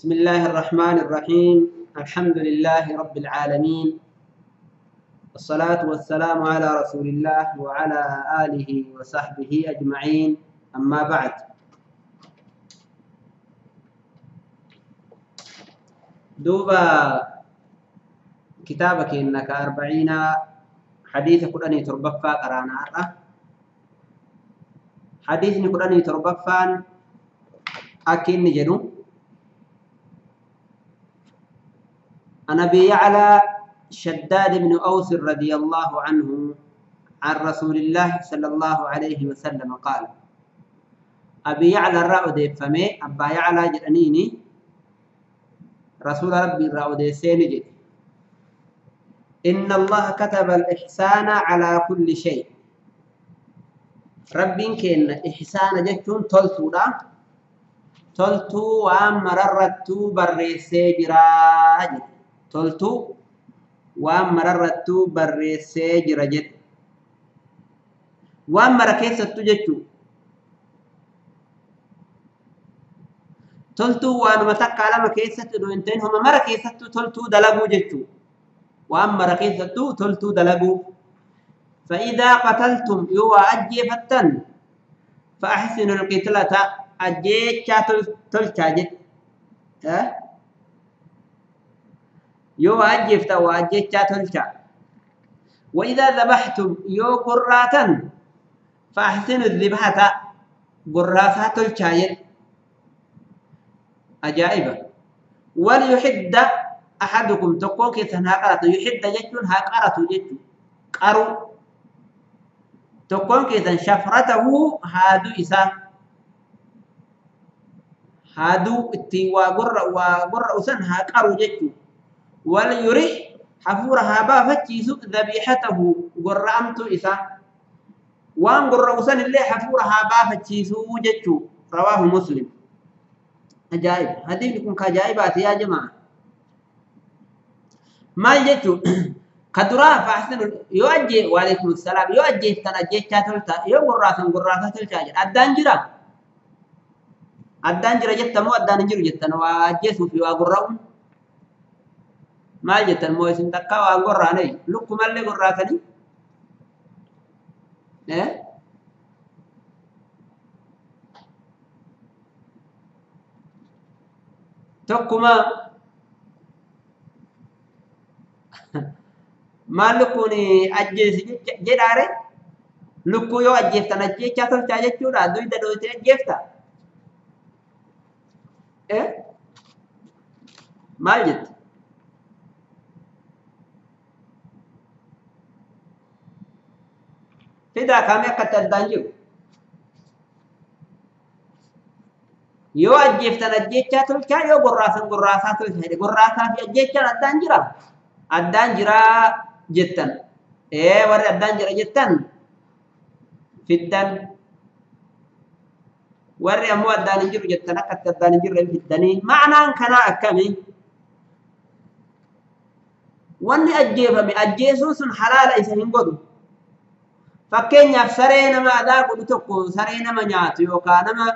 بسم الله الرحمن الرحيم. الحمد لله رب العالمين، والصلاة والسلام على رسول الله وعلى آله وصحبه أجمعين، أما بعد. دوبا كتابك إنك 40 حديث قرآني تربفا قرانا أرى حديث قرآني تربفا أكين جنو عن أبي يعلى شداد بن أوس رضي الله عنه عن رسول الله صلى الله عليه وسلم قال: أبي يعلى الرأودي فمي أبا يعلى جرانيني رسول ربي الرأودي سينجد: إن الله كتب الإحسان على كل شيء. ربي كإن إحسان جتون تلتو دا تلتو ومررتو بريسي جراج تلتو ومررتو بريسي جراجت ومركيستو جتو تلتو وانما تكا لما كيستو دوينتين هما مركيستو تلتو دلقو جتو ومركيستو تلتو دلقو. فإذا قتلتم يوا أجيفتن فأحسنوا القتلة أجيتشا تلتشا جت يوا أجيفتا وأجيتشا تلتشا. وإذا ذبحتم يو قراتا فأحسنوا الذبحة قراسا تلتشا جت. أجائبة. وليحد أحدكم تقوك هاقرة يحد جتون هاقرة جتون قرو تقوم كيسن شفرته هادو إسا هادو اتي وقر وقر أسن هاقرو جتو. وليرح حفورها بافتشيسو ذبيحته قرأمتو إسا وان قر أسن اللي حفورها بافتشيسو جتو. رواه مسلم. أجائب. هذه يكون كجائبات يا جماعة. ما جتو كدرا فأحسن يؤجي وعليكم السلام يؤجي تنجي تلتا يو قراسا قراسا تلتا أدان جرا أدان جرا جتا مو أدان جرا جتا وأجيسو في وقرأون ما جتا مو يسن تكا وقراني لكم اللي قراسني إيه تكما ما لكوني أجلس جداري لكو يو أجلس أنا أجلس شاتل شاجة شورا دوي دوي أجلس إيه ما جت فدا كامي قتل دانجو يو أجلس أنا أجلس شاتل شا يو قراسا قراسا تلشا قراسا في أجلس شاتل دانجرا أدانجرا جتن إيه ورد أدانجرا جتن فدن ورد أمو أدانجرا جتن أكت أدانجرا فدني معنى كنا أكمي واني أجيبه أجيسوس حلال إذا هنقدو فكين يفسرين ما أداك ودتكو سرين ما نياتي وكان ما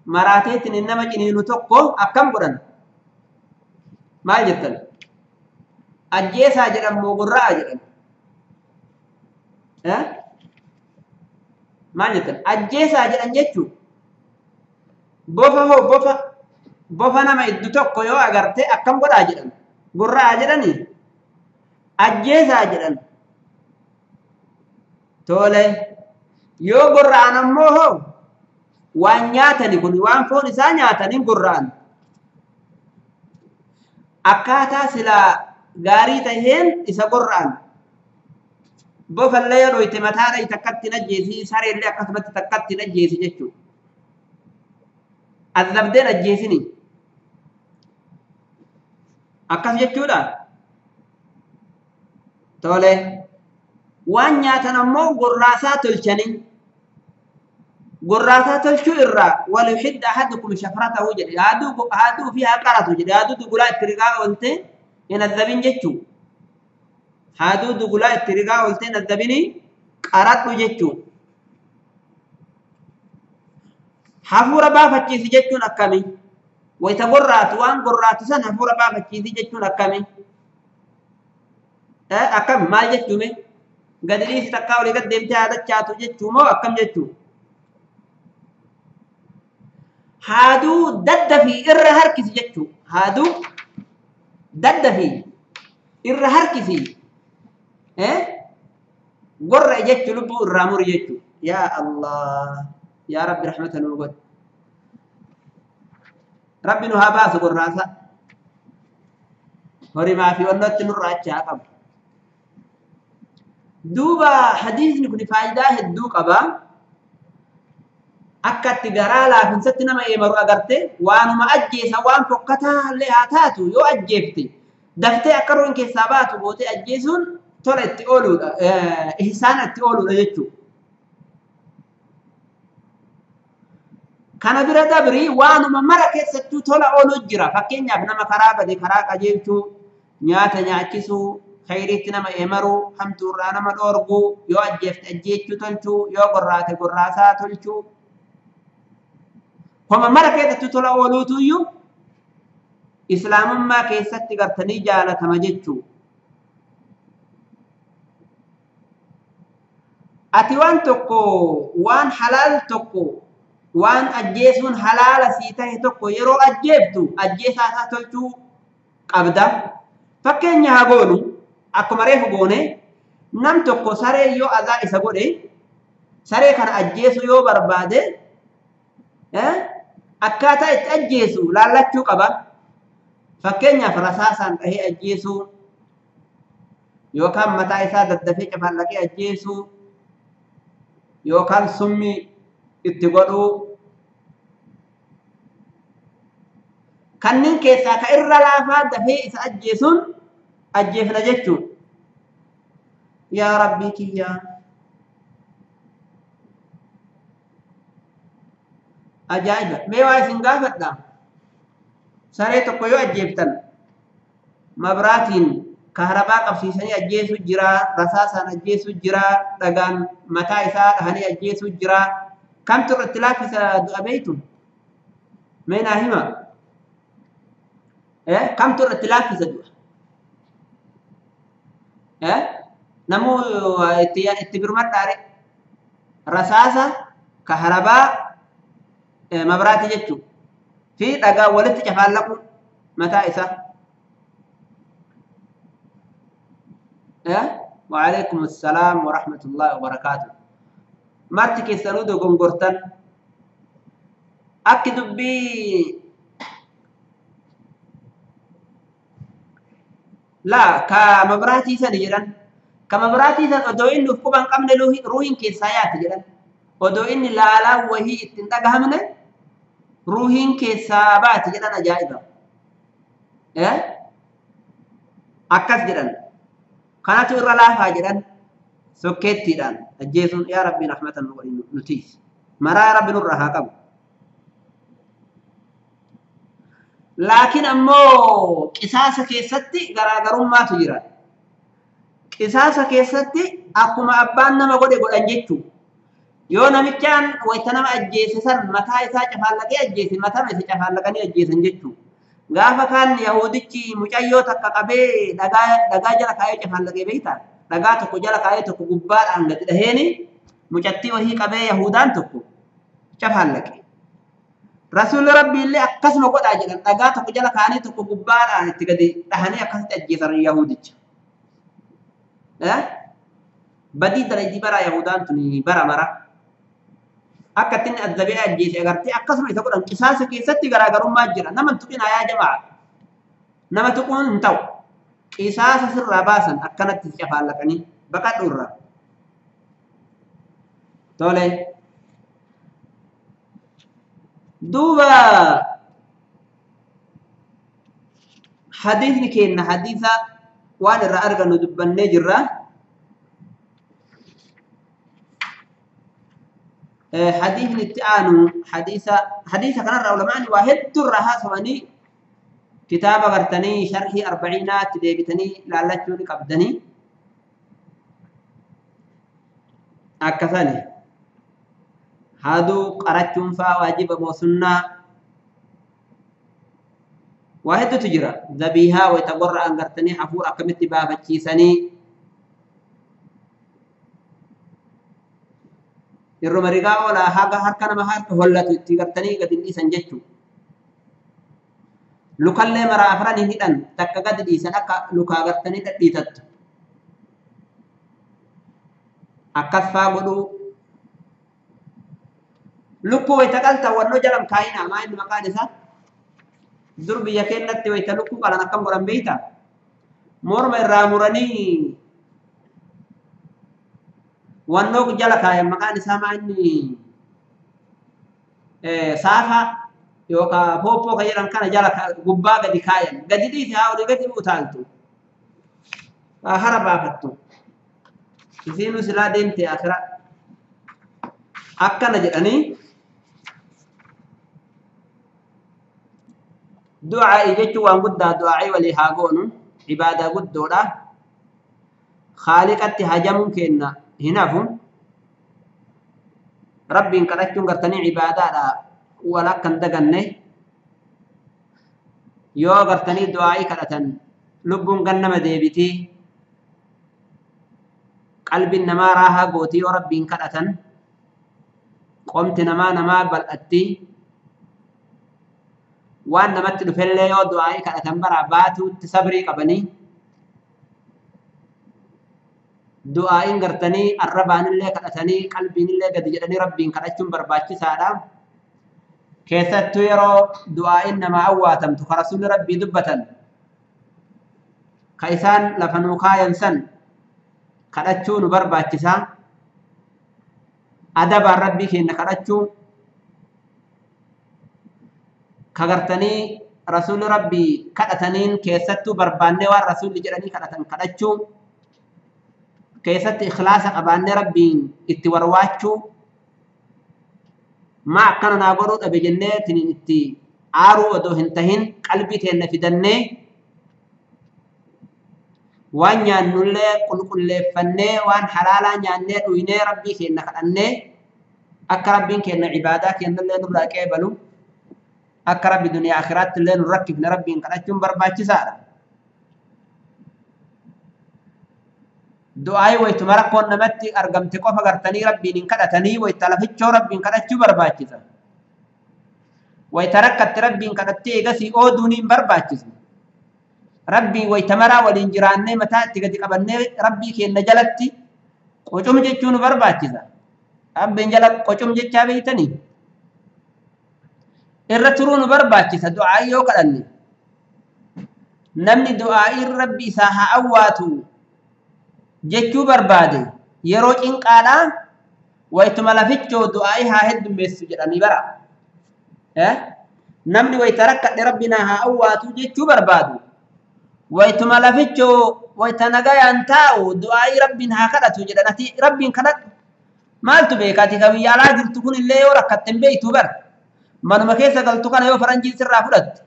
مراتيتن إنما جنينو تكو أكم قرن ما جتن أجيسا جرم مغرى جرم ها ما جتن أجيسا جرم جتشو بوفا هو بوفا بوفا نما إدو تكو يو أغرتي أكم قرى جرم غرى جرني أجيسا جرم تولي يو غرى أنمو هو وان نياتني كوني وان فون إسا نياتني غران أكاتا سلا gaarii taheen isa gorra'an bofallee yoo dhoyte mataadha takkatti najjeesi sareellee akkasumatti takkatti najjeesi jechuudha. Azabdeen ajjeesini akkas jechuudha. Tole waan nyaatan ammoo gorraasaa tolchanii gorraasaa tolchuu irraa waliyuhidda ahadukum shafratahu jedhe haaduu fi haa qaratu jedhe haaduu dugulaa itti rigaa oolte hin azabin jechuu haaduu dugulaa itti rigaa oolte hin azabini qaradhu jechuu. Hafuura baafachiisi jechuun akkamii? Wayita gorraatu waan gorraatu san hafuura baafachiisii jechuun akkami? Akkam maal jechuume? Gadi dhiisi takkaa olii gad deemtee haadachaatu jechuu moo akkam jechuu? Haaduu daddafii irra harkisi jechuu. Haaduu daddafii irra harkisi. Gorra jechuu lubbuu irraa muri jechuu. Yaa Allah, yaa Rabbi rahmata nuu godhi. Rabbi nu haa baasu gorraasa. Horimaa fi wannootti nurraa achi haa qabu. Duuba hadiisni kun faayidaa hedduu qaba. Akka itti garaa laafinsatti nama eemaru agarte waanuma ajjeesa waan fokkataa illee haa taatu yoo ajjeefte daftee akka ruuhin keessaa baatu gootee ajjeesuun tola itti ooluudha, ihsaana itti ooluudha jechuudha. Kana bira dabrii waanuma mara keessattuu tola ooluu jira. Fakkeenyaaf nama karaa bade karaa qajeelchuu, nyaata nyaachisuu, khayriitti nama eemaruu, hamtuurraa nama dhoorguu, yoo ajjeefte ajjeechuu tolchuu, yoo gorraate gorraasaa tolchuu. Homa mara keessattuu tola ooluutu iyyuu islaamummaa keessatti gartanii jaalatama jechuu. Ati waan tokko waan halaal tokko waan ajjeesuun halaala sii tahe tokko yeroo ajjeeftu ajjeesaa isaa tolchuu qabda. Fakkeenya haa goonu akkuma reefu goone nam tokko saree yoo azaa isa godhe saree kana ajjeesuu yoo barbaade akkaataa itti ajjeesu laallachuu qaba. Fakkeenyaaf rasaasaan dhahee ajjeesuu yookaan mataa isaa daddafee cafallaqee ajjeesuu yookaan summii itti godhuu. Kanneen keessaa ka irra laafaa dafee isa ajjeesuun ajjeefna jechuudha. Yaa Rabbii kiyyaa. Ajaa'iba! Mee waa isin gaafadha. Saree tokko yoo ajjeeftan mabraatiin kaharabaa qabsiisanii ajjeesuu jira, rasaasaan ajjeesuu jira, dhagaan mataa isaa dhahanii ajjeesuu jira. Kamtu irratti laaffisa du'a beektu? Mee naa hima. Kamtu irratti laaffisa du'a? Namuu itti birmadhaare rasaasa kaharabaa mabraatii jechuudha. Fi dhagaa walitti cafaallaqu mataa isaa. Waalaikum assalaam wa rahmatullahi wa barakaatuh. Marti keessanuu dogongortan akki dubbii laa ka mabraatii sani jedhan. Ka mabraatii san odoo inni uf quba hin qabne ruuhin keessaa yaati jedhan. Odoo inni laalaa wahii ittiin dhagahamne ruuhiin keessaa baati jedhan. Ajaa'iba! Akkas jedhan. Kanatu irra laafaa jedhan sokkeettiidhaan ajjeesuun. Yaa Rabbi rahmatan nu godhi nutiis. Maraa Rabbi nurraa haa qabu. Laakiin ammoo qisaasa keessatti garaagarummaatu jira. Qisaasa keessatti akkuma abbaan nama godhe godhan jechuudha. Yoo namichaan wayita nama ajjeese san mataa isaa cafaallaqee ajjeese mataa isa cafaallaqanii ajjeesan jechuudha. Gaafa kaan Yahudichi mucayyoo takka qabee dhagaa jala kaayee cafaallaqee beektaa? Dhagaa tokko jala kaayee tokko gubbaadhaan gadi dhaheeni mucattii wahii qabee Yahudaan tokko cafaallaqe. Rasuulli Rabbi illee akkasuma godhaa jedhan. Dhagaa tokko jala kaanii tokko gubbaadhaan itti gadi dhahanii akkasitti ajjeesan Yahudicha. Badii dalagii bara Yahudaan tuni bara mara. Akka ittiin azzabee ajjeese agartee akkasuma isa godhan. Qisaasa keessatti garaagarummaa jira. Nama tuqinaa yaa jamaa. Nama tuquun hin ta'u. Qisaasa sirraa baasan akkanatti cafaallaqanii baqadhu irraa. Tole. Duuba hadiisni kenna hadiisa waan irraa argannu dubbannee jirra. Hadiisni itti aanu hadiisa kanarraa ulamaani waa hedduu irraa haasawanii kitaaba gartanii sharhii arbaciinaatti deebitanii laallachuu ni qabdanii. Akkasani haaduu qarachuun faa waajiba moo sunnaa? Waa hedduutu jira. Zabiihaa wayita gorra'an gartanii hafuura akkamitti baafachiisanii irruma rigaa oolaa haga harka nama harka hollatu itti gartanii gadi hin dhiisan jechuudha. Lukallee maraa afran hin hidhan takka gadi dhiisan akka lukaa gartanii dhadhiitattu. Akkas faa godhuu. Lukkuu wayita qaltan wannoo jalan kaayinaa maa inni maqaan isaa? Dur biyya keenyatti wayita lukkuu qalan akkam godhan beektaa? Morma irraa muranii wannoo jala kaayan maqaan isaa maa inni saafaa yookaan pooppoo kan jedhan kana jala gubbaa gadi kaayan. Gadi dhiisi haa olii gadi utaaltu. Haa hara baafattu. Isiinuu silaa deemte akira. Akkana jedhanii du'aa'ii jechuun waan guddaa du'aa'ii walii haa goonu ibaadaa guddoodha. Khaaliqatti hajamuun kenna hin hafu. Rabbiin kadhachuun gartanii ibaadaadha wal akka hin daganne. Yoo gartanii du'aa'ii kadhatan lubbuun gannama deebitii. Qalbiin namaa raahaa gootii yoo rabbiin kadhatan. Qomti namaa namaa bal'atti. Waan namatti dhufellee yoo du'aa'ii kadhatan bara baatuutti sabrii qabanii. Du'aa'iin gartanii arrabaanillee kadhatanii qalbiinillee gadi jedhanii rabbiin kadhachuun barbaachisaadha. Keessattuu yeroo du'aa'iin namaa awwaatamtu ka rasuulli rabbii dubbatan ka isaan lafa nuu kaayan san kadhachuu nu barbaachisaa. Adabaan rabbii keenya kadhachuu ka gartanii rasuulli rabbii kadhataniin keessattuu barbaannee waan rasuulli jedhanii kadhatan kadhachuu keessatti ikhlaasa qabaannee rabbiin itti warwaachuu maa akkana naa godhuu dhabe jennee tiniin itti aaruu odoo hin tahin qalbii teenna fidannee waan nyaannullee qulqulleeffannee waan halaalaa nyaannee dhuynee rabbii keenya kadhannee akka rabbiin keenya ibaadaa keenyallee nurraa qeebalu akka rabbi duniyaa akhiraatti illee nu rakkifne rabbiin kadhachuun barbaachisaadha. Du'aayi wayituma rakkoon namatti argamte qofa gartanii rabbiin hin kadhatanii wayita lafichoo rabbiin kadhachuu barbaachisa. Wayita rakkatte rabbiin kadhattee eegasii ooduun hin barbaachisu. Rabbiin wayita maraa waliin jiraannee mataa itti gadi qabannee rabbii keenya jalatti qocum jechuu nu barbaachisa. Rabbiin jala qocum jechaa beeytanii irra turuu nu barbaachisa du'aa'ii yoo kadhanne. Namni du'aa'iin rabbi isaa haa awwaatu jechuu barbaade yeroo cinqaadhaa wayituma lafichoo du'aa'ii haa heddummeessu jedhanii bara. Namni wayita rakkadhe rabbi naa haa awwaatu jechuu barbaadu wayituma lafichoo wayita nagayaan taa'u du'aa'ii rabbiin haa kadhatu jedhan. Ati rabbiin kadhadhu maaltu beeka ati ka biyya alaa jirtu kun illee yoo rakkatte hin beektu bara. Manuma keessa galtu kana yoo faranjiin sirraa fudhatte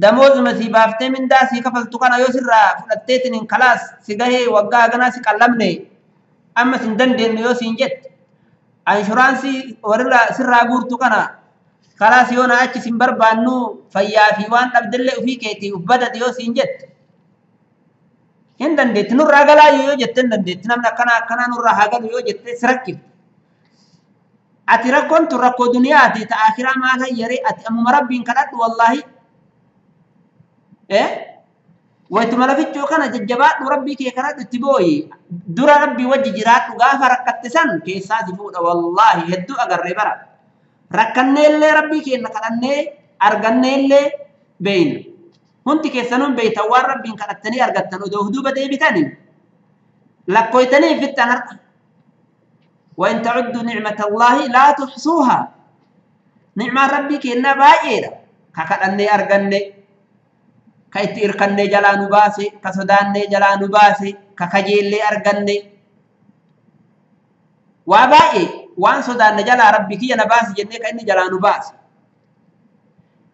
damoozuma si baaftee mindaa si kafaltu kana yoo sirraa fudhatteetiin hin kalaas si gahee waggaa haganaa si qallamne amma sin dandeenyu yoo siin jette anshuraansii warra sirraa guurtu kana kalaas yoo na achi sin barbaannu fayyaa fi waan dhabdellee ofii keetii uf badate yoo siin jette hin dandeetti nurraa galaa yoo jette hin dandeetti namni akkanaa akkanaa nurraa haa galu yoo jette si rakkifte. Ati rakkoon tun rakkoo duniyaati ta akhiraa maal hayyaree ati ammuma rabbiin kadhadhu wallaahi. Wayituma lafichoo kana jajjabaadhu rabbii kee kadhadhu itti booyi dura rabbii wajji jiraadhu gaafa rakkatte san keessaa si fuudha wallaahi hedduu agarree bara. Rakkanneellee rabbii keenya kadhannee arganneellee beeyna. Hundi keessanuun beeytan waan rabbiin kadhattanii argattan odoo duuba deebitanii lakkooytanii fixxan har'a. وإن تعدوا نعمة الله لا تحصوها. نعمة ربي كنا بايرة كأني أرجني كإتيركني جلا نباسي كسوداني جلا نباسي كخجيلي أرجني وباقي وان سودان جلا ربي كي نباسي جنة كإني جلا نباسي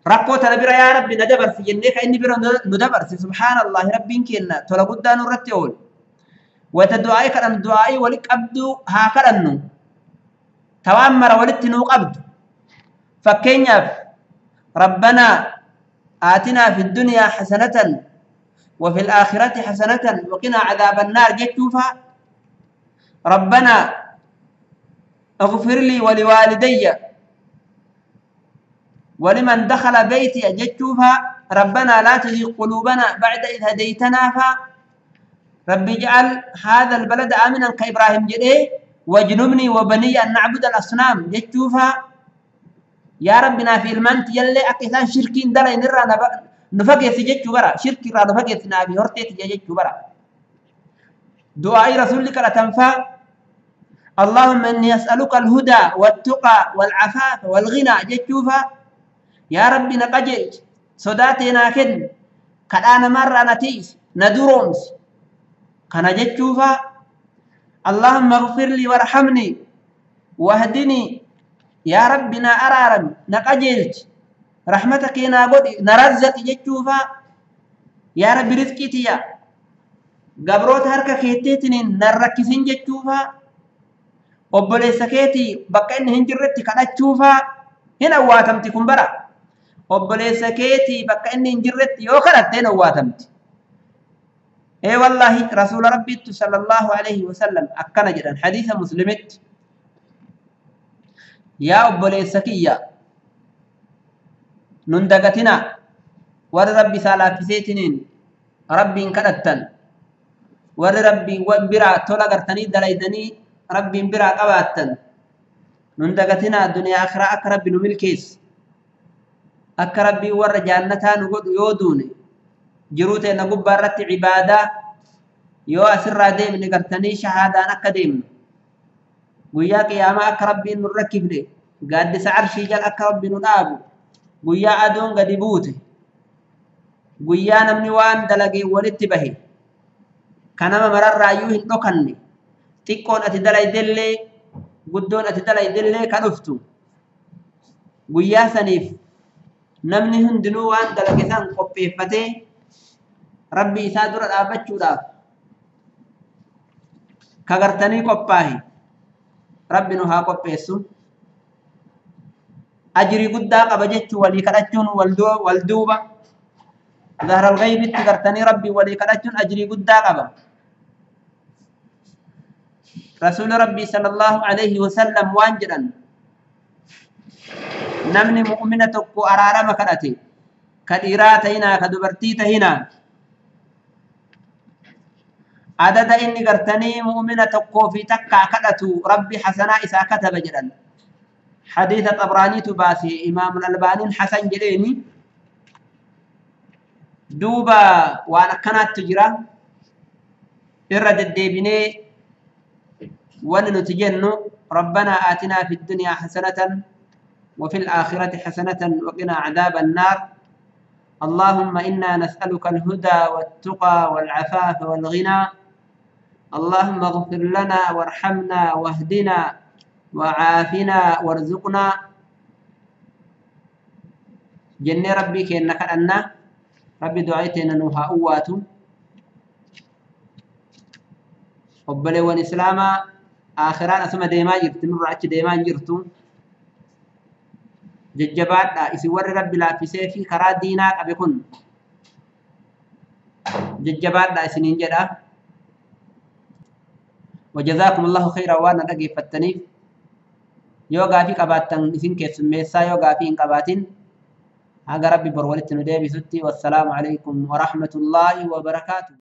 ركوت نبرا يا ربي ندبر في جنة كإني برا ندبر في سبحان الله ربي كنا تلا قدان رتيول وتدعائي كأن دعائي ولك أبدو هكذا النو توامر ولتنو أبدو فكينيا ربنا آتنا في الدنيا حسنة وفي الآخرة حسنة وقنا عذاب النار جتوفا. ربنا اغفر لي ولوالدي ولمن دخل بيتي جتوفا. ربنا لا تزغ قلوبنا بعد إذ هديتنا فا. رب اجعل هذا البلد آمنا كإبراهيم جده واجنبني وبني أن نعبد الأصنام جتوفا. يا ربنا في المنت يلي أكثان شركين دلين نرى نفقه سجتشو برا شركي را نفقه سنابي هرتي تجتشو برا. دعاء رسولك لتنفع. اللهم إني أسألك الهدى والتقى والعفاف والغنى جتشوفا. يا ربي نقجل صداتنا كن كأنا مرة نتيس ندرومس كان جتشوفا. اللهم اغفر لي وارحمني واهدني يا ربنا أرارم نقجلت رحمتك نابودي نرزق جتشوفا. يا رب رزقي تيا قبروت هركا كيتيتنين نركزين جتشوفا. obboleessa keetii bakka inni hin jirretti kadhachuufaa hin awwaatamti kun bara. Obboleessa keetii bakka inni hin jirretti yoo kadhatte hin awwaatamti. Ee wallaahi rasuula rabbiittu sallallahu alaihi wasallam akkana jedhan hadiisa muslimitti. Yaa obboleessa kiyya nun dagatinaa warri rabbi isaa laaffiseetiniin rabbiin kadhattan warri rabbiin biraa tola gartanii dalaydanii rabbiin biraa qabaattan nun dagatinaa duniyaa akhiraa akka rabbi nu milkeessu akka rabbiin warra jaannataa nu godhu yoo duune jiruu teenna gubbaa irratti cibaadaa yoo asirraa deemne gartanii shahaadaan akka deemnu guyyaa qiyaamaa akka rabbiin nu rakkifne gaaddisa arshii jala akka rabbi nu dhaabu guyyaa aduun gadi buute guyyaa namni waan dalagee walitti bahe kanama mararraayyuu hin dhokanne xiqqoon ati dalaydellee guddoon ati dalaydellee ka dhuftu guyyaa saniif namni hundinuu waan dalage san qopheeffatee rabbi isaa dura dhaabbachuudhaaf ka gartanii qophaahe rabbi nu haa qopheessu. Ajrii guddaa qaba jechuu walii kadhachuun wal duuba zahral ghaybitti gartanii rabbi walii kadhachuun ajrii guddaa qaba. رسول ربي صلى الله عليه وسلم وانجلا نمني مؤمنة أرارم كرتي كديراتينا كدبرتيتهنا عدد إني قرتني مؤمنة في تكا كرتو ربي حسنا إسا كتب جدا. حديث طبراني تباسي إمام الألباني حسن جليني دوبا وأنا كانت تجرى إرد الديبني وننتجن ربنا آتنا في الدنيا حسنة وفي الآخرة حسنة وقنا عذاب النار. اللهم إنا نسألك الهدى والتقى والعفاف والغنى. اللهم اغفر لنا وارحمنا واهدنا وعافنا وارزقنا. جنة ربي كأنك أن ربي دعيتنا نوها أواتو obboleewwan islaamaa aakhiraan asuma deemaa jirti nurra achi deemaa hin jirtu. Jajjabaadha isin warri rabbi laaffisee fi karaa diinaa qabe kun jajjabaadha isiniin jedha. وجزاكم الله خيرا waan na dhageeffattaniif yoo gaafii qabaattan isin keessummeessaa yoo gaafii hin qabaatin haga rabbi bor walitti nu deebisutti. Wassalaamu alaikum warahmatullaahi wabarakaatu.